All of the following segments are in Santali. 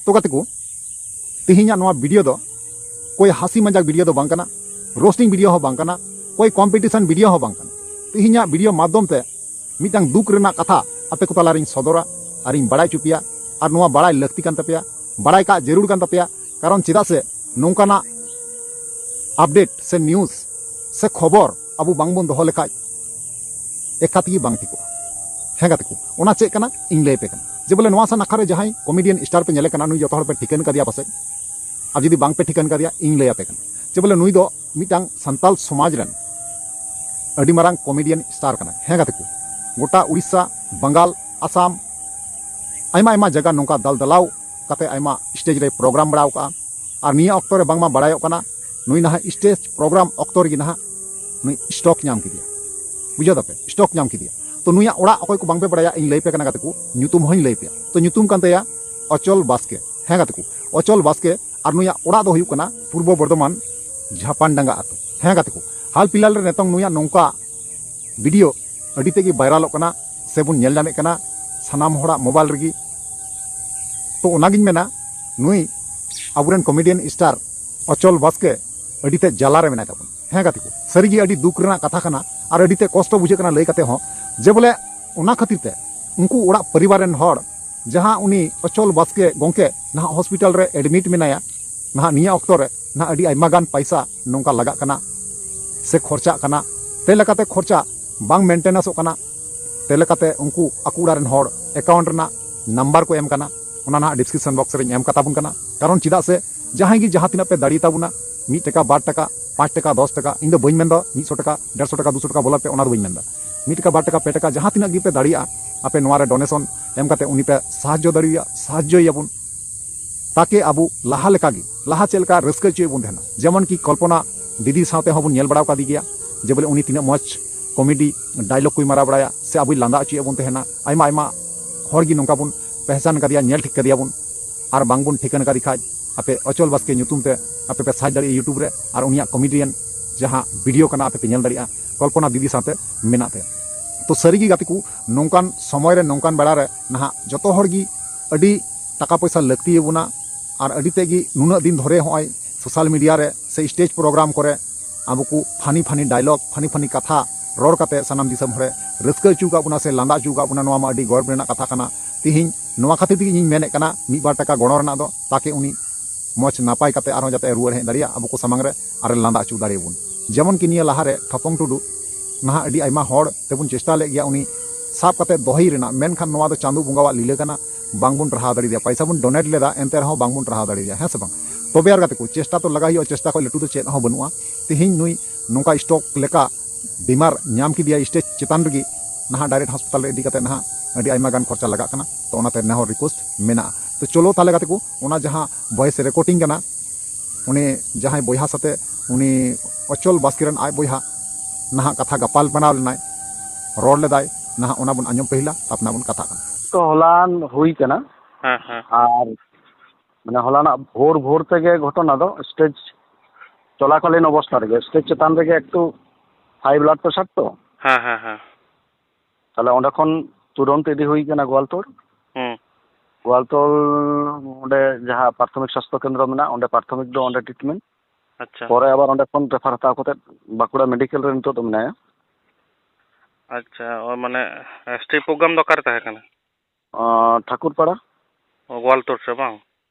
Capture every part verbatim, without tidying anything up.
ᱛᱚ ᱜᱟᱛᱮ ᱠᱚ, ᱛᱮᱦᱮᱧᱟᱜ ᱱᱚᱣᱟ ᱵᱷᱤᱰᱤᱭᱳ ᱫᱚ ᱠᱳᱭ ᱦᱟᱹᱥᱤ ᱢᱟᱡᱟᱠ ᱵᱷᱤᱰᱤᱭᱳ ᱫᱚ ᱵᱟᱝ ᱠᱟᱱᱟ, ᱨᱳᱥᱴᱤᱝ ᱵᱷᱤᱰᱤᱭᱳ ᱦᱚᱸ ᱵᱟᱝ ᱠᱟᱱᱟ, ᱠᱳᱭ ᱠᱚᱢᱯᱤᱴᱤᱥᱚᱱ ᱵᱷᱤᱰᱤᱭᱳ ᱦᱚᱸ ᱵᱟᱝ ᱠᱟᱱᱟ᱾ ᱛᱮᱦᱮᱧᱟᱜ ᱵᱷᱤᱰᱤᱭᱳ ᱢᱟᱫᱽᱫᱷᱚᱢ ᱛᱮ ᱢᱤᱫᱴᱟᱝ ᱫᱩᱠ ᱨᱮᱱᱟᱜ ᱠᱟᱛᱷᱟ ᱟᱯᱮ ᱠᱚ ᱛᱟᱞᱟᱨᱤᱧ ᱥᱚᱫᱚᱨᱟ ᱟᱨᱤᱧ ᱵᱟᱲᱟᱭ ᱦᱚᱪᱚ ᱯᱮᱭᱟ᱾ ᱟᱨ ᱱᱚᱣᱟ ᱵᱟᱲᱟᱭ ᱞᱟᱹᱠᱛᱤ ᱠᱟᱱ ᱛᱟᱯᱮᱭᱟ, ᱵᱟᱲᱟᱭ ᱠᱟᱜ ᱡᱟᱹᱨᱩᱲ ᱠᱟᱱ ᱛᱟᱯᱮᱭᱟ᱾ ᱠᱟᱨᱚᱱ ᱪᱮᱫᱟᱜ ᱥᱮ ᱱᱚᱝᱠᱟᱱᱟᱜ ᱟᱯᱰᱮᱴ ᱥᱮ ᱱᱤᱭᱩᱡᱽ ᱥᱮ ᱠᱷᱚᱵᱚᱨ ᱟᱵᱚ ᱵᱟᱝᱵᱚᱱ ᱫᱚᱦᱚ ᱞᱮᱠᱷᱟᱡ ᱮᱠᱟᱛ ᱜᱮ ᱵᱟᱝ ᱴᱷᱤᱠᱚᱜᱼᱟ᱾ ᱦᱮᱸ ᱜᱟᱛᱮ ᱠᱚ, ᱚᱱᱟ ᱪᱮᱫ ᱠᱟᱱᱟ ᱤᱧ ᱞᱟᱹᱭ ᱟᱯᱮ ᱠᱟᱱᱟ᱾ ᱡᱮ ᱵᱚᱞᱮ ᱱᱚᱣᱟ ᱥᱟ ᱱᱟᱠᱷᱟ ᱨᱮ ᱡᱟᱦᱟᱸᱭ ᱠᱚᱢᱮᱰᱤᱭᱟᱱ ᱥᱴᱟᱨ ᱯᱮ ᱧᱮᱞᱮ ᱠᱟᱱᱟ, ᱱᱩᱭ ᱡᱚᱛᱚ ᱦᱚᱲ ᱯᱮ ᱴᱷᱤᱠᱟᱹᱱ ᱠᱟᱫᱮᱭᱟ ᱯᱟᱥᱮᱡ᱾ ᱟᱨ ᱡᱩᱫᱤ ᱵᱟᱝ ᱯᱮ ᱴᱷᱤᱠᱟᱹᱱ ᱠᱟᱫᱮᱭᱟ, ᱤᱧ ᱞᱟᱹᱭ ᱟᱯᱮ ᱠᱟᱱᱟ᱾ ᱡᱮ ᱵᱚᱞᱮ ᱱᱩᱭ ᱫᱚ ᱢᱤᱫᱴᱟᱝ ᱥᱟᱱᱛᱟᱞ ᱥᱚᱢᱟᱡᱽ ᱨᱮᱱ ᱟᱹᱰᱤ ᱢᱟᱨᱟᱝ ᱠᱚᱢᱮᱰᱤᱭᱟᱱ ᱥᱴᱟᱨ ᱠᱟᱱᱟᱭ᱾ ᱦᱮᱸ ᱜᱟᱛᱮ ᱠᱚ, ᱜᱚᱴᱟ ᱩᱲᱤᱥᱥᱟ, ᱵᱟᱝᱜᱟᱞ, ᱟᱥᱟᱢ, ᱟᱭᱢᱟ ᱟᱭᱢᱟ ᱡᱟᱭᱜᱟ ᱱᱚᱝᱠᱟ ᱫᱟᱞ ᱫᱟᱞᱟᱣ ᱠᱟᱛᱮ ᱟᱭᱢᱟ ᱥᱴᱮᱡᱽ ᱨᱮ ᱯᱨᱳᱜᱨᱟᱢ ᱵᱟᱲᱟᱣ ᱠᱟᱜᱼᱟ᱾ ᱟᱨ ᱱᱤᱭᱟᱹ ᱚᱠᱛᱚ ᱨᱮ ᱵᱟᱝᱢᱟ ᱵᱟᱲᱟᱭᱚᱜ ᱠᱟᱱᱟ, ᱱᱩᱭ ᱱᱟᱦᱟᱜ ᱥᱴᱮᱡᱽ ᱯᱨᱳᱜᱨᱟᱢ ᱚᱠᱛᱚ ᱨᱮᱜᱮ ᱱᱟᱦᱟᱜ ᱱᱩᱭ ᱥᱴᱨᱳᱠ ᱧᱟᱢ ᱠᱮᱫᱮᱭᱟ᱾ ᱵᱩᱡᱷᱟᱹᱣ ᱫᱟᱯᱮ, ᱥᱴᱨᱳᱠ ᱧᱟᱢ ᱠᱮᱫᱮᱭᱟ᱾ ᱛᱚ ᱱᱩᱭᱟᱜ ᱚᱲᱟᱜ ᱚᱠᱚᱭ ᱠᱚ ᱵᱟᱝᱯᱮ ᱵᱟᱲᱟᱭᱟ, ᱤᱧ ᱞᱟᱹᱭ ᱯᱮ ᱠᱟᱱᱟ ᱜᱟᱛᱮ ᱠᱚ, ᱧᱩᱛᱩᱢ ᱦᱚᱸᱧ ᱞᱟᱹᱭ ᱯᱮᱭᱟ᱾ ᱛᱚ ᱧᱩᱛᱩᱢ ᱠᱟᱱ ᱛᱟᱭᱟ ᱚᱪᱚᱞ ᱵᱟᱥᱠᱮ᱾ ᱦᱮᱸ ᱜᱟᱛᱮ ᱠᱚ, ᱚᱪᱚᱞ ᱵᱟᱥᱠᱮ᱾ ᱟᱨ ᱱᱩᱭᱟᱜ ᱚᱲᱟᱜ ᱫᱚ ᱦᱩᱭᱩᱜ ᱠᱟᱱᱟ ᱯᱩᱨᱵᱚ ᱵᱚᱨᱫᱷᱚᱢᱟᱱ ᱡᱷᱟᱯᱟᱱ ᱰᱟᱸᱜᱟ ᱟᱹᱛᱩ᱾ ᱦᱮᱸ ᱜᱟᱛᱮ ᱠᱚ, ᱦᱟᱞ ᱯᱷᱤᱞᱦᱟᱞ ᱨᱮ ᱱᱤᱛᱚᱝ ᱱᱩᱭᱟᱜ ᱱᱚᱝᱠᱟ ᱵᱷᱤᱰᱤᱭᱳ ᱟᱹᱰᱤ ᱛᱮᱫ ᱜᱮ ᱵᱷᱟᱭᱨᱟᱞᱚᱜ ᱠᱟᱱᱟ ᱥᱮᱵᱚᱱ ᱧᱮᱞ ᱧᱟᱢᱮᱫ ᱠᱟᱱᱟ ᱥᱟᱱᱟᱢ ᱦᱚᱲᱟᱜ ᱢᱳᱵᱟᱭᱤᱞ ᱨᱮᱜᱮ᱾ ᱛᱚ ᱚᱱᱟᱜᱤᱧ ᱢᱮᱱᱟ, ᱱᱩᱭ ᱟᱵᱚᱨᱮᱱ ᱠᱚᱢᱮᱰᱤᱭᱟᱱ ᱥᱴᱟᱨ ᱚᱪᱚᱞ ᱵᱟᱥᱠᱮ ᱟᱹᱰᱤ ᱛᱮᱫ ᱡᱟᱞᱟ ᱨᱮ ᱢᱮᱱᱟᱭ ᱛᱟᱵᱚᱱᱟ᱾ ᱦᱮᱸ ᱜᱟᱛᱮ ᱠᱚ, ᱥᱟᱹᱨᱤᱜᱮ ᱟᱹᱰᱤ ᱫᱩᱠ ᱨᱮᱱᱟᱜ ᱠᱟᱛᱷᱟ ᱠᱟᱱᱟ ᱟᱨ ᱟᱹᱰᱤ ᱛᱮᱫ ᱠᱚᱥᱴᱚ ᱵᱩᱡᱷᱟᱹᱜ ᱠᱟᱱᱟ ᱞᱟᱹᱭ ᱠᱟᱛᱮ ᱦᱚᱸ᱾ ᱡᱮ ᱵᱚᱞᱮ ᱚᱱᱟ ᱠᱷᱟᱹᱛᱤᱨ ᱛᱮ ᱩᱱᱠᱩ ᱚᱲᱟᱜ ᱯᱚᱨᱤᱵᱟᱨ ᱨᱮᱱ ᱦᱚᱲ, ᱡᱟᱦᱟᱸ ᱩᱱᱤ ᱚᱪᱚᱞ ᱵᱟᱥᱠᱮ ᱜᱚᱢᱠᱮ ᱱᱟᱦᱟᱜ ᱦᱚᱥᱯᱤᱴᱟᱞ ᱨᱮ ᱮᱰᱢᱤᱴ ᱢᱮᱱᱟᱭᱟ, ᱱᱟᱦᱟᱜ ᱱᱤᱭᱟᱹ ᱚᱠᱛᱚ ᱨᱮ ᱱᱟᱦᱟᱜ ᱟᱹᱰᱤ ᱟᱭᱢᱟ ᱜᱟᱱ ᱯᱟᱭᱥᱟ ᱱᱚᱝᱠᱟ ᱞᱟᱜᱟᱜ ᱠᱟᱱᱟ ᱥᱮ ᱠᱷᱚᱨᱪᱟᱜ ᱠᱟᱱᱟ, ᱛᱮ ᱞᱮᱠᱟᱛᱮ ᱠᱷᱚᱨᱪᱟ ᱵᱟᱝ ᱢᱮᱱᱴᱮᱱᱮᱱᱥᱚᱜ ᱠᱟᱱᱟ, ᱛᱮ ᱞᱮᱠᱟᱛᱮ ᱩᱱᱠᱩ ᱟᱠᱚ ᱚᱲᱟᱜ ᱨᱮᱱ ᱦᱚᱲ ᱮᱠᱟᱣᱩᱱᱴ ᱨᱮᱱᱟᱜ ᱱᱟᱢᱵᱟᱨ ᱠᱚ ᱮᱢ ᱠᱟᱱᱟ, ᱚᱱᱟ ᱱᱟᱦᱟᱜ ᱰᱤᱥᱠᱨᱤᱯᱥᱚᱱ ᱵᱚᱠᱥ ᱨᱮᱧ ᱮᱢ ᱠᱟᱛᱟ ᱵᱚᱱ ᱠᱟᱱᱟ᱾ ᱠᱟᱨᱚᱱ ᱪᱮᱫᱟᱜ ᱥᱮ ᱡᱟᱦᱟᱸᱭ ᱜᱮ ᱡᱟᱦᱟᱸ ᱛᱤᱱᱟᱹᱜ ᱯᱮ ᱫᱟᱲᱮ ᱛᱟᱵᱚᱱᱟ, ᱢᱤᱫ ᱴᱟᱠᱟ, ᱵᱟᱨ ᱴᱟᱠᱟ, ᱯᱟᱸᱪ ᱴᱟᱠᱟ, ᱫᱚᱥ ᱴᱟᱠᱟ, ᱤᱧ ᱫᱚ ᱵᱟᱹᱧ ᱢᱮᱱᱫᱟ ᱢᱤᱫ ᱥᱚ ᱴᱟᱠᱟ, ᱰᱮᱲᱥᱚ ᱴᱟᱠᱟ, ᱫᱩᱥᱚ ᱴᱟᱠᱟ ᱵᱚᱞᱚᱭ ᱯᱮ, ᱚᱱᱟ ᱫᱚ ᱵᱟᱹᱧ ᱢᱮᱱᱫᱟ᱾ ᱢᱤᱫ ᱴᱟᱠᱟ, ᱵᱟᱨ ᱴᱟᱠᱟ, ᱯᱮ ᱴᱟᱠᱟ, ᱡᱟᱦᱟᱸ ᱛᱤᱱᱟᱹᱜ ᱜᱮᱯᱮ ᱫᱟᱲᱮᱭᱟᱜᱼᱟ, ᱟᱯᱮ ᱱᱚᱣᱟ ᱨᱮ ᱰᱳᱱᱮᱥᱚᱱ ᱮᱢ ᱠᱟᱛᱮ ᱩᱱᱤ ᱯᱮ ᱥᱟᱦᱟᱡᱽᱡᱚ ᱫᱟᱲᱮᱭᱟᱜᱼᱟ, ᱥᱟᱦᱟᱡᱽᱡᱚᱭᱮᱭᱟᱵᱚᱱ᱾ ᱛᱟᱠᱮ ᱟᱵᱚ ᱞᱟᱦᱟ ᱞᱮᱠᱟᱜᱮ, ᱞᱟᱦᱟ ᱪᱮᱫ ᱞᱮᱠᱟ ᱨᱟᱹᱥᱠᱟᱹ ᱦᱚᱪᱚᱭᱮᱫ ᱵᱚᱱ ᱛᱟᱦᱮᱱᱟ, ᱡᱮᱢᱚᱱ ᱠᱤ ᱠᱚᱞᱯᱚᱱᱟ ᱫᱤᱫᱤ ᱥᱟᱶᱛᱮ ᱦᱚᱸᱵᱚᱱ ᱧᱮᱞ ᱵᱟᱲᱟ ᱟᱠᱟᱫᱮ ᱜᱮᱭᱟ, ᱡᱮ ᱵᱚᱞᱮ ᱩᱱᱤ ᱛᱤᱱᱟᱹᱜ ᱢᱚᱡᱽ ᱠᱚᱢᱮᱰᱤ ᱰᱟᱭᱞᱚᱜᱽ ᱠᱚᱭ ᱢᱟᱨᱟᱣ ᱵᱟᱲᱟᱭᱟ ᱥᱮ ᱟᱵᱚᱭ ᱞᱟᱸᱫᱟ ᱦᱚᱪᱚᱭᱮᱫ ᱵᱚᱱ ᱛᱟᱦᱮᱱᱟ᱾ ᱟᱭᱢᱟ ᱟᱭᱢᱟ ᱦᱚᱲ ᱜᱮ ᱱᱚᱝᱠᱟ ᱵᱚᱱ ᱯᱮᱦᱪᱟᱱ ᱠᱟᱫᱮᱭᱟ, ᱧᱮᱞ ᱴᱷᱤᱠ ᱠᱟᱫᱮᱭᱟ ᱵᱚᱱ᱾ ᱟᱨ ᱵᱟᱝ ᱵᱚᱱ ᱴᱷᱤᱠᱟᱹᱱ ᱠᱟᱫᱮ ᱠᱷᱟᱡ, ᱟᱯᱮ ᱚᱪᱚᱞ ᱵᱟᱥᱠᱮ ᱧᱩᱛᱩᱢ ᱛᱮ ᱟᱯᱮ ᱯᱮ ᱥᱟᱨᱪ ᱫᱟᱲᱮᱭᱟᱜᱼᱟ ᱭᱩᱴᱩᱵᱽ ᱨᱮ, ᱟᱨ ᱩᱱᱤᱭᱟᱜ ᱠᱚᱢᱮᱰᱤᱭᱟᱱ ᱡᱟᱦᱟᱸ ᱵᱷᱤᱰᱤᱭᱳ ᱠᱟᱱᱟ ᱟᱯᱮ ᱯᱮ ᱧᱮᱞ ᱫᱟᱲᱮᱭᱟᱜᱼᱟ, ᱠᱚᱞᱯᱚᱱᱟ ᱫᱤᱫᱤ ᱥᱟᱶᱛᱮ ᱢᱮᱱᱟᱜ ᱛᱟᱭᱟ᱾ ᱛᱚ ᱥᱟᱹᱨᱤᱜᱮ ᱜᱟᱛᱮ ᱠᱚ, ᱱᱚᱝᱠᱟᱱ ᱥᱚᱢᱚᱭ ᱨᱮ ᱱᱚᱝᱠᱟᱱ ᱵᱮᱲᱟ ᱨᱮ ᱱᱟᱦᱟᱜ ᱡᱚᱛᱚ ᱦᱚᱲ ᱜᱮ ᱟᱹᱰᱤ ᱴᱟᱠᱟ ᱯᱚᱭᱥᱟ ᱞᱟᱹᱠᱛᱤ ᱟᱵᱚᱱᱟ᱾ ᱟᱨ ᱟᱹᱰᱤ ᱛᱮᱫ ᱜᱮ ᱱᱩᱱᱟᱹᱜ ᱫᱤᱱ ᱫᱷᱚᱨᱮ ᱦᱚᱸᱜᱼᱚᱭ social media ᱨᱮ ᱥᱮ stage program ᱠᱚᱨᱮ ᱟᱵᱚ ᱠᱚ funny funny dialogue, funny funny ᱠᱟᱛᱷᱟ ᱨᱚᱲ ᱠᱟᱛᱮ ᱥᱟᱱᱟᱢ ᱫᱤᱥᱚᱢ ᱦᱚᱲᱮ ᱨᱟᱹᱥᱠᱟᱹ ᱦᱚᱪᱚ ᱟᱠᱟᱫ ᱵᱚᱱᱟ ᱥᱮ ᱞᱟᱸᱫᱟ ᱦᱚᱪᱚ ᱟᱠᱟᱫ ᱵᱚᱱᱟ, ᱱᱚᱣᱟ ᱢᱟ ᱟᱹᱰᱤ ᱜᱚᱨᱵ ᱨᱮᱱᱟᱜ ᱠᱟᱛᱷᱟ ᱠᱟᱱᱟ᱾ ᱛᱤᱦᱤᱧ ᱱᱚᱣᱟ ᱠᱷᱟᱹᱛᱤᱨ ᱛᱮᱜᱮ ᱤᱧᱤᱧ ᱢᱮᱱᱮᱫ ᱠᱟᱱᱟ, ᱢᱤᱫ ᱵᱟᱨ ᱴᱟᱠᱟ ᱜᱚᱲᱚ ᱨᱮᱱᱟᱜ ᱫᱚ, ᱛᱟᱠᱮ ᱩᱱᱤ ᱢᱚᱡᱽ ᱱᱟᱯᱟᱭ ᱠᱟᱛᱮ ᱟᱨᱦᱚᱸ ᱡᱟᱛᱮ ᱨᱩᱣᱟᱹᱲ ᱦᱮᱡ ᱫᱟᱲᱮᱭᱟᱜ ᱟᱵᱚ ᱠᱚ ᱥᱟᱢᱟᱝ ᱨᱮ, ᱟᱨ ᱞᱟᱸᱫᱟ ᱦᱚᱪᱚ ᱫᱟᱲᱮᱭᱟᱵᱚᱱ᱾ ᱡᱮᱢᱚᱱ ᱠᱤ ᱱᱤᱭᱟᱹ ᱞᱟᱦᱟᱨᱮ ᱴᱷᱟᱯᱚᱝ ᱴᱩᱰᱩ ᱱᱟᱦᱟᱜ ᱟᱹᱰᱤ ᱟᱭᱢᱟ ᱦᱚᱲ ᱛᱮᱵᱚᱱ ᱪᱮᱥᱴᱟ ᱞᱮᱫ ᱜᱮᱭᱟ ᱩᱱᱤ ᱥᱟᱵ ᱠᱟᱛᱮ ᱫᱚᱦᱚᱭ ᱨᱮᱱᱟᱜ, ᱢᱮᱱᱠᱷᱟᱱ ᱱᱚᱣᱟ ᱫᱚ ᱪᱟᱸᱫᱳ ᱵᱚᱸᱜᱟᱣᱟᱜ ᱞᱤᱞᱟᱹ ᱠᱟᱱᱟ, ᱵᱟᱝᱵᱚᱱ ᱴᱟᱨᱦᱟᱣ ᱫᱟᱲᱮᱭᱟᱫᱮᱭᱟ᱾ ᱯᱚᱭᱥᱟ ᱵᱚᱱ donate ᱞᱮᱫᱟ, ᱮᱱᱛᱮ ᱨᱮᱦᱚᱸ ᱵᱟᱝᱵᱚᱱ ᱴᱟᱨᱦᱟᱣ ᱫᱟᱲᱮᱭᱟᱫᱮᱭᱟ, ᱦᱮᱸ ᱥᱮ ᱵᱟᱝ? ᱛᱚᱵᱮ ᱟᱨ ᱜᱟᱛᱮ ᱠᱚ, ᱪᱮᱥᱴᱟ ᱛᱚ ᱞᱟᱜᱟᱣ ᱦᱩᱭᱩᱜᱼᱟ, ᱪᱮᱥᱴᱟ ᱠᱷᱚᱱ ᱞᱟᱹᱴᱩ ᱫᱚ ᱪᱮᱫ ᱦᱚᱸ ᱵᱟᱹᱱᱩᱜᱼᱟ᱾ ᱛᱮᱦᱮᱧ ᱱᱩᱭ ᱱᱚᱝᱠᱟ stroke ᱞᱮᱠᱟ ᱵᱤᱢᱟᱨ ᱧᱟᱢ ᱠᱮᱫᱮᱭᱟ stage ᱪᱮᱛᱟᱱ ᱨᱮᱜᱮ, ᱱᱟᱦᱟᱜ direct ᱦᱟᱥᱯᱟᱛᱟᱞ ᱨᱮ ᱤᱫᱤ ᱠᱟᱛᱮ ᱱᱟᱦᱟᱜ ᱟᱹᱰᱤ ᱟᱭᱢᱟ ᱜᱟᱱ ᱠᱷᱚᱨᱪᱟ ᱞᱟᱜᱟᱜ ᱠᱟᱱᱟ᱾ ᱛᱚ ᱚᱱᱟᱛᱮ ᱱᱮᱦᱚᱨ request ᱢᱮᱱᱟᱜᱼᱟ᱾ ᱛᱚ ᱪᱚᱞᱚ ᱛᱟᱦᱚᱞᱮ ᱜᱟᱛᱮ ᱠᱚ, ᱚᱱᱟ ᱡᱟᱦᱟᱸ voice recording ᱠᱟᱱᱟ, ᱩᱱᱤ ᱡᱟᱦᱟᱸᱭ ᱵᱚᱭᱦᱟ ᱥᱟᱛᱮ ᱩᱱᱤ ᱚᱪᱚᱞ ᱵᱟᱥᱠᱮ ᱨᱮᱱ ᱟᱡ ᱵᱚᱭᱦᱟ ᱱᱟᱦᱟᱜ ᱠᱟᱛᱷᱟ ᱜᱟᱯᱟᱞ ᱢᱟᱨᱟᱣ ᱞᱮᱱᱟᱭ, ᱨᱚᱲ ᱞᱮᱫᱟᱭ, ᱱᱟᱦᱟᱜ ᱚᱱᱟ ᱵᱚᱱ ᱟᱸᱡᱚᱢ ᱯᱟᱹᱦᱤᱞᱟ, ᱛᱟᱨᱯᱚᱨᱮ ᱵᱚᱱ ᱠᱟᱛᱷᱟᱜ ᱠᱟᱱᱟ᱾ ᱛᱚ ᱦᱚᱞᱟᱱ ᱦᱩᱭ ᱠᱟᱱᱟ᱾ ᱦᱮᱸ, ᱦᱮᱸ᱾ ᱟᱨ ᱢᱟᱱᱮ ᱦᱚᱞᱟᱱᱟᱜ ᱵᱷᱳᱨ ᱵᱷᱳᱨ ᱛᱮᱜᱮ ᱜᱷᱚᱴᱚᱱᱟ ᱫᱚ, stage ᱪᱚᱞᱟᱠᱟᱞᱤᱱ ᱚᱵᱚᱥᱛᱟ ᱨᱮᱜᱮ, stage ᱪᱮᱛᱟᱱ ᱨᱮᱜᱮ ᱮᱠᱴᱩ high blood pressure ᱛᱚ᱾ ᱦᱮᱸ, ᱦᱮᱸ, ᱦᱮᱸ᱾ ᱛᱟᱦᱞᱮ ᱚᱸᱰᱮ ᱠᱷᱚᱱ ᱛᱩᱨᱚᱱᱛ ᱤᱫᱤ ᱦᱩᱭ ᱠᱟᱱᱟ ᱜᱳᱣᱟᱞᱛᱳᱲ᱾ ᱦᱩᱸ᱾ ᱜᱳᱣᱟᱞᱛᱳᱲ ᱚᱸᱰᱮ ᱡᱟᱦᱟᱸ ᱯᱨᱟᱛᱷᱚᱢᱤᱠ ᱥᱟᱥᱛᱷᱚ ᱠᱮᱱᱫᱨᱚ ᱢᱮᱱᱟᱜᱼᱟ, ᱚᱸᱰᱮ ᱯᱨᱟᱛᱷᱚᱢᱤᱠ ᱫᱚ ᱚᱸᱰᱮ treatment᱾ ᱟᱪᱪᱷᱟ᱾ ᱯᱚᱨᱮ ᱟᱵᱟᱨ ᱚᱸᱰᱮ ᱠᱷᱚᱱ refer ᱦᱟᱛᱟᱣ ᱠᱟᱛᱮ ᱵᱟᱸᱠᱩᱲᱟ medical ᱨᱮ ᱱᱤᱛᱚᱜ ᱫᱚ ᱢᱮᱱᱟᱭᱟ᱾ ᱟᱪᱪᱷᱟ, ᱚ, ᱢᱟᱱᱮ, stage program ᱫᱚ ᱚᱠᱟᱨᱮ ᱛᱟᱦᱮᱸ ᱠᱟᱱᱟ? ᱟᱸ, ᱴᱷᱟᱠᱩᱨᱯᱟᱲᱟ᱾ ᱚ, ᱜᱳᱣᱟᱞᱛᱳᱲ ᱨᱮ ᱵᱟᱝ?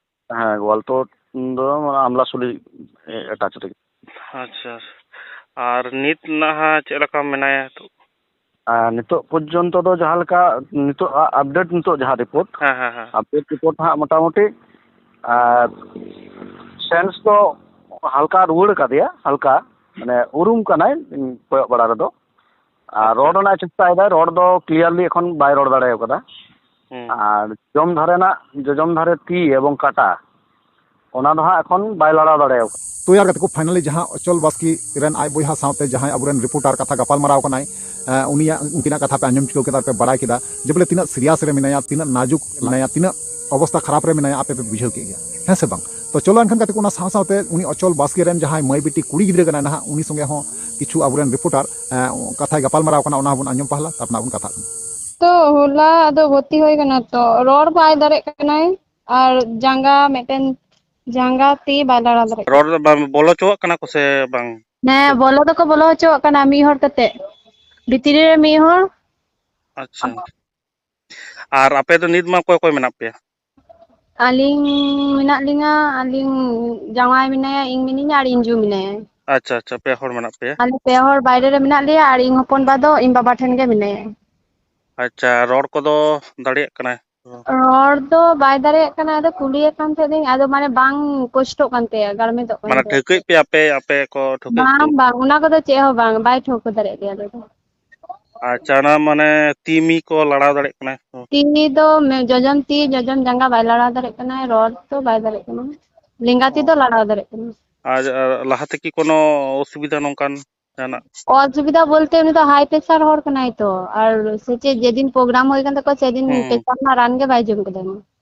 ᱦᱮᱸ, ᱜᱳᱣᱟᱞᱛᱳᱲ ᱫᱚ ᱢᱟᱱᱮ ᱟᱢᱞᱟᱥᱩᱞᱤ attach ᱨᱮᱜᱮ᱾ ᱟᱪᱪᱷᱟ᱾ ᱟᱨ ᱱᱤᱛ ᱱᱟᱦᱟᱜ ᱪᱮᱫ ᱞᱮᱠᱟ ᱢᱮᱱᱟᱭᱟ ᱱᱤᱛᱚᱜ? ᱟᱨ ᱱᱤᱛᱚᱜ ᱯᱚᱨᱡᱚᱱᱛᱚ ᱫᱚ ᱡᱟᱦᱟᱸ ᱞᱮᱠᱟ ᱱᱤᱛᱚᱜ ᱟ-, update, ᱱᱤᱛᱚᱜ ᱡᱟᱦᱟᱸ report, ᱦᱮᱸ, ᱦᱮᱸ, ᱦᱮᱸ᱾ Update report ᱦᱟᱸᱜ ᱢᱚᱴᱟᱢᱩᱴᱤ, ᱟᱨ sense ᱫᱚ ᱦᱟᱞᱠᱟ ᱨᱩᱣᱟᱹᱲ ᱠᱟᱫᱮᱭᱟ, ᱦᱟᱞᱠᱟ, ᱢᱟᱱᱮ ᱩᱨᱩᱢ ᱠᱟᱱᱟᱭ, ᱤᱧ ᱠᱚᱭᱚᱜ ᱵᱟᱲᱟ ᱨᱮᱫᱚ᱾ ᱟᱨ ᱟᱪᱪᱷᱟ᱾ ᱨᱚᱲ ᱨᱮᱱᱟᱜ ᱪᱮᱥᱴᱟᱭᱮᱫᱟᱭ, ᱨᱚᱲ ᱫᱚ clearly ᱮᱠᱷᱚᱱ ᱵᱟᱭ ᱨᱚᱲ ᱫᱟᱲᱮ ᱠᱟᱫᱟ᱾ ᱦᱩᱸ᱾ ᱟᱨ ᱡᱚᱡᱚᱢ ᱫᱷᱟᱨᱮ ᱨᱮᱱᱟᱜ, ᱡᱚᱡᱚᱢ ᱫᱷᱟᱨᱮ ᱛᱤ ᱮᱵᱚᱝ ᱠᱟᱴᱟ, ᱚᱱᱟ ᱫᱚ ᱦᱟᱸᱜ ᱮᱠᱷᱚᱱ ᱵᱟᱭ ᱞᱟᱲᱟᱣ ᱫᱟᱲᱮ ᱠᱟᱫᱟ᱾ ᱛᱚ ᱭᱟᱨ ᱜᱟᱛᱮ ᱠᱚ, finally ᱡᱟᱦᱟᱸ ᱚᱪᱚᱞ ᱵᱟᱥᱠᱮ ᱨᱮᱱ ᱟᱡ ᱵᱚᱭᱦᱟ ᱥᱟᱶᱛᱮ ᱡᱟᱦᱟᱸᱭ ᱟᱵᱚᱨᱮᱱ reporter ᱠᱟᱛᱷᱟ ᱜᱟᱯᱟᱞ ᱢᱟᱨᱟᱣ ᱠᱟᱱᱟᱭ, ᱮ, ᱩᱱᱤᱭᱟᱜ, ᱩᱱᱠᱤᱱᱟᱜ ᱠᱟᱛᱷᱟ ᱯᱮ ᱟᱸᱡᱚᱢ ᱪᱩᱠᱟᱹᱣ ᱠᱮᱫᱟ, ᱯᱮ ᱵᱟᱲᱟᱭ ᱠᱮᱫᱟ ᱡᱮ ᱵᱚᱞᱮ ᱛᱤᱱᱟᱹᱜ serious ᱨᱮ ᱢᱮᱱᱟᱭᱟ, ᱛᱤᱱᱟᱹᱜ ᱱᱟᱡᱩᱠ ᱢᱮᱱᱟᱭᱟ, ᱛᱤᱱᱟᱹᱜ ᱚᱵᱚᱥᱛᱟ ᱠᱷᱟᱨᱟᱯ ᱨᱮ ᱢᱮᱱᱟᱭᱟ, ᱟᱯᱮ ᱯᱮ ᱵᱩᱡᱷᱟᱹᱣ ᱠᱮᱫ ᱜᱮᱭᱟ, ᱦᱮᱸ ᱥᱮ ᱵᱟᱝ? ᱛᱚ ᱪᱚᱞᱚ ᱮᱱᱠᱷᱟᱱ ᱜᱟᱛᱮ ᱠᱚ, ᱚᱱᱟ ᱥᱟᱶ ᱥᱟᱶᱛᱮ ᱩᱱᱤ ᱚᱪᱚᱞ ᱵᱟᱥᱠᱮ ᱨᱮᱱ ᱡᱟᱦᱟᱸᱭ ᱢᱟᱹᱭ ᱵᱤᱴᱤ ᱠᱩᱲᱤ ᱜᱤᱫᱽᱨᱟᱹ ᱠᱟᱱᱟᱭ ᱱᱟᱦᱟᱜ, ᱩᱱᱤ ᱥᱚᱸᱜᱮ ᱦᱚᱸ ᱠᱤᱪᱷᱩ ᱟᱵᱚᱨᱮᱱ reporter, ᱮ, ᱠᱟᱛᱷᱟᱭ ᱜᱟᱯᱟᱞ ᱢᱟᱨᱟᱣ ᱠᱟᱱᱟ, ᱚᱱᱟ ᱦᱚᱸᱵᱚᱱ ᱟᱸᱡᱚᱢ ᱯᱟᱦᱞᱟ, ᱛᱟᱨᱯᱚᱨ ᱱᱟᱦᱟᱜ ᱵᱚᱱ ᱠᱟᱛᱷᱟᱜ ᱠᱟᱱᱟ᱾ ᱛᱚ ᱦᱚᱞᱟ ᱟᱫᱚ ᱵᱷᱚᱨᱛᱤ ᱦᱩᱭ ᱠᱟᱱᱟ, ᱛᱚ ᱨᱚᱲ ᱵᱟᱭ ᱫᱟᱲᱮᱭᱟᱜ ᱠᱟᱱᱟᱭ᱾ ᱟᱨ ᱡᱟᱸᱜᱟ ᱢᱤᱫᱴᱮᱱ, ᱡᱟᱸᱜᱟ ᱛᱤ ᱵᱟᱭ ᱞᱟᱲᱟᱣ ᱫᱟᱲᱮᱭᱟᱜ ᱠᱟᱱᱟ᱾ ᱨᱚᱲ ᱫᱚ ᱵᱟᱝ ᱵᱚᱞᱚ ᱦᱚᱪᱚᱣᱟᱜ ᱠᱟᱱᱟ ᱠᱚ ᱥᱮ ᱵᱟᱝ? ᱦᱮᱸ, ᱵᱚᱞᱚ ᱫᱚᱠᱚ ᱵᱚᱞᱚ ᱦᱚᱪᱚᱣᱟᱜ ᱠᱟᱱᱟ, ᱢᱤᱫ ᱦᱚᱲ ᱠᱟᱛᱮ, ᱵᱷᱤᱛᱨᱤ ᱨᱮ ᱢᱤᱫ ᱦᱚᱲ᱾ ᱟᱪᱪᱷᱟ᱾ ᱟᱨ ᱟᱯᱮ ᱫᱚ ᱱᱤᱛ ᱢᱟ ᱚᱠᱚᱭ ᱚᱠᱚᱭ ᱢᱮᱱᱟᱜ ᱯᱮᱭᱟ? ᱟᱹᱞᱤᱧ ᱢᱮᱱᱟᱜ ᱞᱤᱧᱟ, ᱟᱹᱞᱤᱧ ᱡᱟᱶᱟᱭ ᱢᱮᱱᱟᱭᱟ, ᱤᱧ ᱢᱤᱱᱟᱹᱧᱟ ᱟᱨ ᱤᱧ ᱡᱩ ᱢᱮᱱᱟᱭᱟ᱾ ᱟᱪᱪᱷᱟ, ᱟᱪᱪᱷᱟ, ᱯᱮ ᱦᱚᱲ ᱢᱮᱱᱟᱜ ᱯᱮᱭᱟ᱾ ᱟᱞᱮ ᱯᱮ ᱦᱚᱲ ᱵᱟᱭᱨᱮ ᱨᱮ ᱢᱮᱱᱟᱜ ᱞᱮᱭᱟ ᱟᱨ ᱤᱧ ᱦᱚᱯᱚᱱ ᱵᱟ ᱫᱚ ᱤᱧ ᱵᱟᱵᱟ ᱴᱷᱮᱱ ᱜᱮ ᱢᱮᱱᱟᱭᱟ᱾ ᱟᱪᱪᱷᱟ, ᱨᱚᱲ ᱠᱚᱫᱚ ᱫᱟᱲᱮᱭᱟᱜ ᱠᱟᱱᱟᱭ? ᱨᱚᱲ ᱫᱚ ᱵᱟᱭ ᱫᱟᱲᱮᱭᱟᱜ ᱠᱟᱱᱟ, ᱟᱫᱚ ᱠᱩᱞᱤᱭᱮ ᱠᱟᱱ ᱛᱟᱦᱮᱸ ᱫᱚᱧ, ᱟᱫᱚ ᱢᱟᱱᱮ ᱵᱟᱝ ᱠᱚᱥᱴᱚᱜ ᱠᱟᱱ ᱛᱟᱭᱟ, ᱜᱟᱨᱢᱮᱫᱚᱜ ᱠᱟᱱ ᱢᱟᱱᱮ ᱛᱟᱭᱟ᱾ ᱴᱷᱟᱹᱣᱠᱟᱹᱭᱮᱫ ᱯᱮᱭᱟ ᱯᱮ, ᱟᱯᱮ ᱠᱚ ᱴᱷᱟᱹᱣᱠᱟᱹᱭᱮᱫ ᱵᱟᱝ, ᱯᱮᱭᱟ? ᱵᱟᱝ, ᱚᱱᱟ ᱠᱚᱫᱚ ᱪᱮᱫ ᱦᱚᱸ ᱵᱟᱝ, ᱵᱟᱭ ᱴᱷᱟᱹᱣᱠᱟᱹ ᱫᱟᱲᱮᱭᱟᱜ ᱜᱮᱭᱟ ᱟᱞᱮ ᱫᱚ᱾ ᱟᱪᱪᱷᱟ, ᱚᱱᱟ ᱢᱟᱱᱮ ᱛᱤ ᱢᱤ ᱠᱚ ᱞᱟᱲᱟᱣ ᱫᱟᱲᱮᱭᱟᱜ ᱠᱟᱱᱟ? ᱛᱤ ᱫᱚ ᱢᱮ-, ᱡᱚᱡᱚᱢ ᱛᱤ, ᱡᱚᱡᱚᱢ ᱡᱟᱸᱜᱟ ᱵᱟᱭ ᱞᱟᱲᱟᱣ ᱫᱟᱲᱮᱭᱟᱜ ᱠᱟᱱᱟ, ᱨᱚᱲ ᱫᱚ ᱵᱟᱭ ᱫᱟᱲᱮᱭᱟᱜ ᱠᱟᱱᱟ, ᱞᱮᱸᱜᱟ ᱛᱤ ᱚ᱾ ᱫᱚ ᱞᱟᱲᱟᱣ ᱫᱟᱲᱮᱭᱟᱜ ᱠᱟᱱᱟ᱾ ᱟᱨ, ᱟᱨ ᱞᱟᱦᱟᱛᱮ ᱠᱤ ᱠᱳᱱᱳ ᱚᱥᱩᱵᱤᱫᱷᱟ ᱱᱚᱝᱠᱟᱱ ᱡᱟᱦᱟᱱᱟᱜ? ᱚᱥᱩᱵᱤᱫᱷᱟ ᱵᱚᱞᱛᱮ ᱩᱱᱤ ᱫᱚ ᱦᱟᱭ ᱯᱨᱮᱥᱟᱨ ᱦᱚᱲ ᱠᱟᱱᱟᱭ ᱛᱚ, ᱟᱨ ᱥᱮ ᱪᱮᱫ ᱡᱮᱫᱤᱱ ᱯᱨᱳᱜᱨᱟᱢ ᱦᱩᱭ ᱠᱟᱱ ᱛᱟᱠᱚᱣᱟ ᱥᱮᱫᱤᱱ ᱦᱩᱸ᱾ ᱯᱨᱮᱥᱟᱨ ᱨᱮᱱᱟᱜ ᱨᱟᱱ ᱜᱮ ᱵᱟᱭ ᱡᱚᱢ ᱠᱟᱫᱟ᱾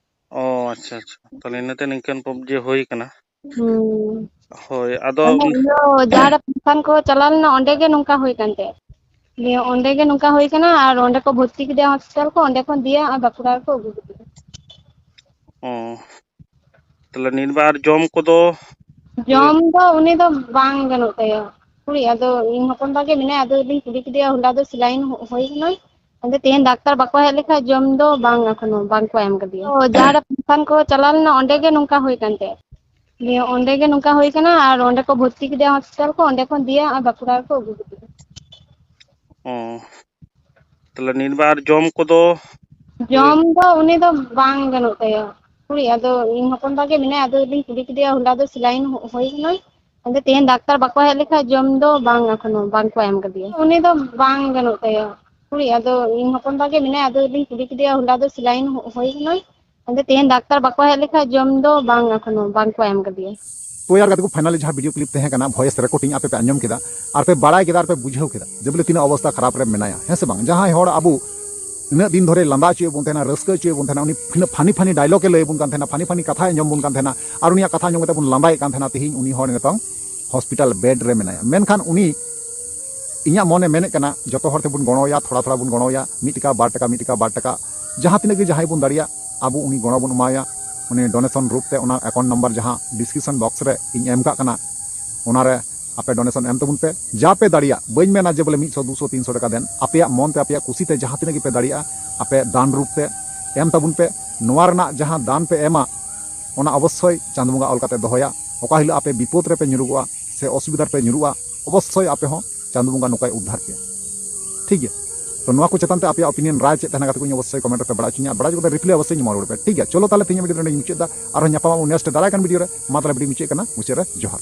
ᱚ, ᱟᱪᱪᱷᱟ, ᱟᱪᱪᱷᱟ, ᱛᱟᱦᱞᱮ ᱤᱱᱟᱹᱛᱮ ᱱᱤᱝᱠᱟᱹᱱ ᱯᱚᱵ-, ᱡᱮ ᱦᱩᱭ ᱠᱟᱱᱟ᱾ ᱦᱩᱸ᱾ ᱦᱳᱭ, ᱟᱫᱚ ᱢᱟᱱᱮ ᱤᱭᱟᱹ ᱡᱟᱦᱟᱸ ᱨᱮ ᱯᱷᱟᱱᱥᱚᱱ ᱠᱚ ᱪᱟᱞᱟᱣ ᱞᱮᱱᱟ, ᱚᱸᱰᱮ ᱜᱮ ᱱᱚᱝᱠᱟ ᱦᱩᱭ ᱠᱟᱱ ᱛᱟᱭᱟ᱾ ᱫᱤᱭᱮ ᱚᱸᱰᱮ ᱜᱮ ᱱᱚᱝᱠᱟ ᱦᱩᱭ ᱠᱟᱱᱟ, ᱟᱨ ᱚᱸᱰᱮ ᱠᱚ ᱵᱷᱚᱨᱛᱤ ᱠᱮᱫᱮᱭᱟ ᱦᱚᱥᱯᱤᱴᱟᱞ ᱠᱚ, ᱚᱸᱰᱮ ᱠᱷᱚᱱ ᱫᱤᱭᱮ ᱱᱚᱜᱼᱚᱭ ᱵᱟᱸᱠᱩᱲᱟ ᱨᱮᱠᱚ ᱟᱹᱜᱩ ᱠᱮᱫᱮᱭᱟ᱾ ᱚ, ᱛᱟᱦᱞᱮ ᱱᱤᱨᱵᱟᱨ ᱡᱚᱢ ᱠᱚᱫᱚ? ᱡᱚᱢ ᱫᱚ ᱩᱱᱤ ᱫᱚ ᱵᱟᱝ ᱜᱟᱱᱚᱜ ᱛᱟᱭᱟ᱾ ᱠᱩᱲᱤ, ᱟᱫᱚ ᱤᱧ ᱦᱚᱯᱚᱱ ᱵᱟ ᱜᱮ ᱢᱮᱱᱟᱭᱟ, ᱟᱫᱚ ᱞᱤᱧ ᱠᱩᱞᱤ ᱠᱮᱫᱮᱭᱟ, ᱦᱚᱞᱟ ᱫᱚ ᱥᱮᱞᱟᱭᱤᱱ ᱦᱩᱭ ᱠᱟᱱᱟ, ᱟᱫᱚ ᱛᱮᱦᱮᱧ ᱰᱟᱠᱛᱟᱨ ᱵᱟᱠᱚ ᱦᱮᱡ ᱞᱮᱠᱷᱟᱡ ᱡᱚᱢ ᱫᱚ ᱵᱟᱝ, ᱮᱠᱷᱚᱱᱳ ᱵᱟᱝ ᱠᱚ ᱮᱢ ᱠᱟᱫᱮᱭᱟ᱾ ᱚ, ᱡᱟᱦᱟᱸ ᱨᱮ ᱯᱷᱟᱱᱥᱚᱱ ᱠᱚ ᱪᱟᱞᱟᱣ ᱞᱮᱱᱟ, ᱚᱸᱰᱮ ᱜᱮ ᱱᱚᱝᱠᱟ ᱦᱩᱭ ᱠᱟᱱ ᱛᱟᱭᱟ᱾ ᱫᱤᱭᱮ ᱚᱸᱰᱮ ᱜᱮ ᱱᱚᱝᱠᱟ ᱦᱩᱭ ᱠᱟᱱᱟ, ᱟᱨ ᱚᱸᱰᱮ ᱠᱚ ᱵᱷᱚᱨᱛᱤ ᱠᱮᱫᱮᱭᱟ ᱦᱚᱥᱯᱤᱴᱟᱞ ᱠᱚ, ᱚᱸᱰᱮ ᱠᱷᱚᱱ ᱫᱤᱭᱮ ᱟᱨ ᱵᱟᱸᱠᱩᱲᱟ ᱨᱮᱠᱚ ᱟᱹᱜᱩ ᱠᱮᱫᱮᱭᱟ᱾ ᱚ, ᱛᱟᱦᱞᱮ ᱱᱤᱨᱵᱟᱨ ᱡᱚᱢ ᱠᱚᱫᱚ? ᱡᱚᱢ ᱫᱚ ᱩᱱᱤ ᱫᱚ ᱵᱟᱝ ᱜᱟᱱᱚᱜ ᱛᱟᱭᱟ᱾ ᱠᱩᱲᱤ, ᱟᱫᱚ ᱤᱧ ᱦᱚᱯᱚᱱ ᱵᱟ ᱜᱮ ᱢᱮᱱᱟᱭᱟ, ᱟᱫᱚ ᱞᱤᱧ ᱠᱩᱞᱤ ᱠᱮᱫᱮᱭᱟ, ᱦᱚᱞᱟ ᱫᱚ ᱥᱮᱞᱟᱭᱤᱱ ᱦᱩᱭ ᱠᱟᱱᱟ, ᱟᱫᱚ ᱛᱮᱦᱮᱧ ᱰᱟᱠᱛᱟᱨ ᱵᱟᱠᱚ ᱦᱮᱡ ᱞᱮᱠᱷᱟᱡ ᱡᱚᱢ ᱫᱚ ᱵᱟᱝ, ᱮᱠᱷᱚᱱᱳ ᱵᱟᱝ ᱠᱚ ᱮᱢ ᱠᱟᱫᱮᱭᱟ᱾ ᱩᱱᱤ ᱫᱚ ᱵᱟᱝ ᱜᱟᱱᱚᱜ ᱛᱟᱭᱟ᱾ ᱠᱩᱲᱤ, ᱟᱫᱚ ᱤᱧ ᱦᱚᱯᱚᱱ ᱵᱟ ᱜᱮ ᱢᱮᱱᱟᱭᱟ, ᱟᱫᱚ ᱞᱤᱧ ᱠᱩᱞᱤ ᱠᱮᱫᱮᱭᱟ, ᱦᱚᱞᱟ ᱫᱚ ᱥᱮᱞᱟᱭᱤᱱ ᱦᱩᱭ ᱠᱟᱱᱟ, ᱟᱫᱚ ᱛᱮᱦᱮᱧ ᱰᱟᱠᱛᱟᱨ ᱵᱟᱠᱚ ᱦᱮᱡ ᱞᱮᱠᱷᱟᱡ ᱡᱚᱢ ᱫᱚ ᱵᱟᱝ, ᱮᱠᱷᱚᱱᱳ ᱵᱟᱝ ᱠᱚ ᱮᱢ ᱠᱟᱫᱮᱭᱟ᱾ ᱛᱚ ᱭᱟᱨ ᱜᱟᱛᱮ ᱠᱚ, finally ᱡᱟᱦᱟᱸ video clip ᱛᱟᱦᱮᱸ ᱠᱟᱱᱟ, voice recording ᱟᱯᱮ ᱯᱮ ᱟᱸᱡᱚᱢ ᱠᱮᱫᱟ, ᱟᱨ ᱯᱮ ᱵᱟᱲᱟᱭ ᱠᱮᱫᱟ, ᱟᱨ ᱯᱮ ᱵᱩᱡᱷᱟᱹᱣ ᱠᱮᱫᱟ ᱡᱮ ᱵᱚᱞᱮ ᱛᱤᱱᱟᱹᱜ ᱚᱵᱚᱥᱛᱟ ᱠᱷᱟᱨᱟᱯ ᱨᱮ ᱢᱮᱱᱟᱭᱟ, ᱦᱮᱸ ᱥᱮ ᱵᱟᱝ? ᱡᱟᱦᱟᱸᱭ ᱦᱚᱲ ᱟᱵᱚ ᱩᱱᱟᱹᱜ ᱫᱤᱱ ᱫᱷᱚᱨᱮ ᱞᱟᱸᱫᱟ ᱦᱚᱪᱚᱭᱮᱫ ᱵᱚᱱ ᱛᱟᱦᱮᱱᱟ, ᱨᱟᱹᱥᱠᱟᱹ ᱦᱚᱪᱚᱭᱮᱫ ᱵᱚᱱ ᱛᱟᱦᱮᱱᱟ, ᱩᱱᱤ ᱯᱷᱤᱱᱟᱹ-, funny funny dialogue ᱮ ᱞᱟᱹᱭ ᱟᱵᱚᱱ ᱠᱟᱱ ᱛᱟᱦᱮᱱᱟ, funny funny ᱠᱟᱛᱷᱟᱭ ᱟᱸᱡᱚᱢ ᱵᱚᱱ ᱠᱟᱱ ᱛᱟᱦᱮᱱᱟ, ᱟᱨ ᱩᱱᱤᱭᱟᱜ ᱠᱟᱛᱷᱟ ᱟᱸᱡᱚᱢ ᱠᱟᱛᱮ ᱵᱚᱱ ᱞᱟᱸᱫᱟᱭᱮᱫ ᱠᱟᱱ ᱛᱟᱦᱮᱱᱟ, ᱛᱮᱦᱮᱧ ᱩᱱᱤ ᱦᱚᱲ ᱱᱤᱛᱚᱝ hospital bed ᱨᱮ ᱢᱮᱱᱟᱭᱟ᱾ ᱢᱮᱱᱠᱷᱟᱱ ᱩᱱᱤ, ᱤᱧᱟᱹᱜ ᱢᱚᱱᱮ ᱢᱮᱱᱮᱫ ᱠᱟᱱᱟ, ᱡᱚᱛᱚ ᱦᱚᱲ ᱛᱮᱵᱚᱱ ᱜᱚᱲᱚᱣᱟᱭᱟ, ᱛᱷᱚᱲᱟ ᱛᱷᱚᱲᱟ ᱵᱚᱱ ᱜᱚᱲᱚᱣᱟᱭᱟ, ᱢᱤᱫ ᱴᱟᱠᱟ, ᱵᱟᱨ ᱴᱟᱠᱟ, ᱢᱤᱫ ᱴᱟᱠᱟ, ᱵᱟᱨ ᱴᱟᱠᱟ, ᱡᱟᱦᱟᱸ ᱛᱤᱱᱟᱹᱜ ᱜᱮ ᱡᱟᱦᱟᱸᱭ ᱵᱚᱱ ᱫᱟᱲᱮᱭᱟᱜ, ᱟᱵᱚ ᱩᱱᱤ ᱜᱚᱲᱚ ᱵᱚᱱ ᱮᱢᱟᱣᱟᱭᱟ᱾ ᱩᱱᱤ ᱰᱳᱱᱮᱥᱚᱱ ᱨᱩᱯ ᱛᱮ ᱚᱱᱟ ᱮᱠᱟᱣᱩᱱᱴ ᱱᱟᱢᱵᱟᱨ ᱡᱟᱦᱟᱸ ᱰᱤᱥᱠᱨᱤᱯᱥᱚᱱ ᱵᱚᱠᱥ ᱨᱮ ᱤᱧ ᱮᱢ ᱠᱟᱜ ᱠᱟᱱᱟ, ᱚᱱᱟᱨᱮ ᱟᱯᱮ ᱰᱳᱱᱮᱥᱚᱱ ᱮᱢ ᱛᱟᱵᱚᱱ ᱯᱮ᱾ ᱡᱟ ᱯᱮ ᱫᱟᱲᱮᱭᱟᱜ, ᱵᱟᱹᱧ ᱢᱮᱱᱟ ᱡᱮ ᱵᱚᱞᱮ ᱢᱤᱫᱥᱚ, ᱫᱩᱥᱚ, ᱛᱤᱱᱥᱚ ᱴᱟᱠᱟ ᱫᱮᱱ, ᱟᱯᱮᱭᱟᱜ ᱢᱚᱱ ᱛᱮ, ᱟᱯᱮᱭᱟᱜ ᱠᱩᱥᱤ ᱛᱮ ᱡᱟᱦᱟᱸ ᱛᱤᱱᱟᱹᱜ ᱜᱮᱯᱮ ᱫᱟᱲᱮᱭᱟᱜᱼᱟ, ᱟᱯᱮ ᱫᱟᱱ ᱨᱩᱯ ᱛᱮ ᱮᱢ ᱛᱟᱵᱚᱱ ᱯᱮ᱾ ᱱᱚᱣᱟ ᱨᱮᱱᱟᱜ ᱡᱟᱦᱟᱸ ᱫᱟᱱ ᱯᱮ ᱮᱢᱟ, ᱚᱱᱟ ᱚᱵᱚᱥᱥᱳᱭ ᱪᱟᱸᱫᱳ ᱵᱚᱸᱜᱟ ᱚᱞ ᱠᱟᱛᱮ ᱫᱚᱦᱚᱭᱟ᱾ ᱚᱠᱟ ᱦᱤᱞᱳᱜ ᱟᱯᱮ ᱵᱤᱯᱚᱫ ᱨᱮᱯᱮ ᱧᱩᱨᱩᱜᱚᱜᱼᱟ ᱥᱮ ᱚᱥᱩᱵᱤᱫᱷᱟ ᱨᱮᱯᱮ ᱧᱩᱨᱩᱜᱼᱟ, ᱚᱵᱚᱥᱥᱳᱭ ᱟᱯᱮ ᱦᱚᱸ ᱪᱟᱸᱫᱳ ᱵᱚᱸᱜᱟ ᱱᱚᱝᱠᱟᱭ ᱩᱫᱽᱫᱷᱟᱨ ᱯᱮᱭᱟ᱾ ᱴᱷᱤᱠ ᱜᱮᱭᱟ? ᱛᱚ ᱱᱚᱣᱟ ᱠᱚ ᱪᱮᱛᱟᱱ ᱛᱮ ᱟᱯᱮᱭᱟᱜ ᱚᱯᱤᱱᱤᱭᱚᱱ, ᱨᱟᱭ ᱪᱮᱫ ᱛᱟᱦᱮᱱᱟ ᱠᱟᱛᱮ ᱠᱚ ᱚᱵᱚᱥᱥᱳᱭ ᱠᱚᱢᱮᱱᱴ ᱨᱮᱯᱮ ᱵᱟᱲᱟᱭ ᱦᱚᱪᱚᱧᱟ᱾ ᱵᱟᱲᱟᱭ ᱦᱚᱪᱚ ᱠᱟᱛᱮ ᱨᱤᱯᱞᱟᱭ ᱚᱵᱚᱥᱥᱳᱭ ᱤᱧ ᱮᱢᱟ ᱨᱩᱣᱟᱹᱲ ᱯᱮ᱾ ᱴᱷᱤᱠ ᱜᱮᱭᱟ? ᱪᱚᱞᱚ ᱛᱟᱦᱚᱞᱮ ᱛᱮᱦᱮᱧᱟᱜ ᱵᱷᱤᱰᱤᱭᱳ ᱱᱚᱰᱮᱧ ᱢᱩᱪᱟᱹᱫ ᱫᱟ᱾ ᱟᱨᱦᱚᱸ ᱧᱟᱯᱟᱢ ᱟᱵᱚᱱ ᱱᱮᱠᱥᱴ ᱫᱟᱨᱟᱭ ᱠᱟᱱ ᱵᱷᱤᱰᱤᱭᱳ ᱨᱮ᱾ ᱢᱟ ᱛᱟᱦᱚᱞᱮ ᱵᱷᱤᱰᱤᱭᱳ ᱢᱩᱪᱟᱹᱫ ᱠᱟᱱᱟ, ᱢᱩᱪᱟᱹᱫ ᱨᱮ ᱡᱚᱦᱟᱨ᱾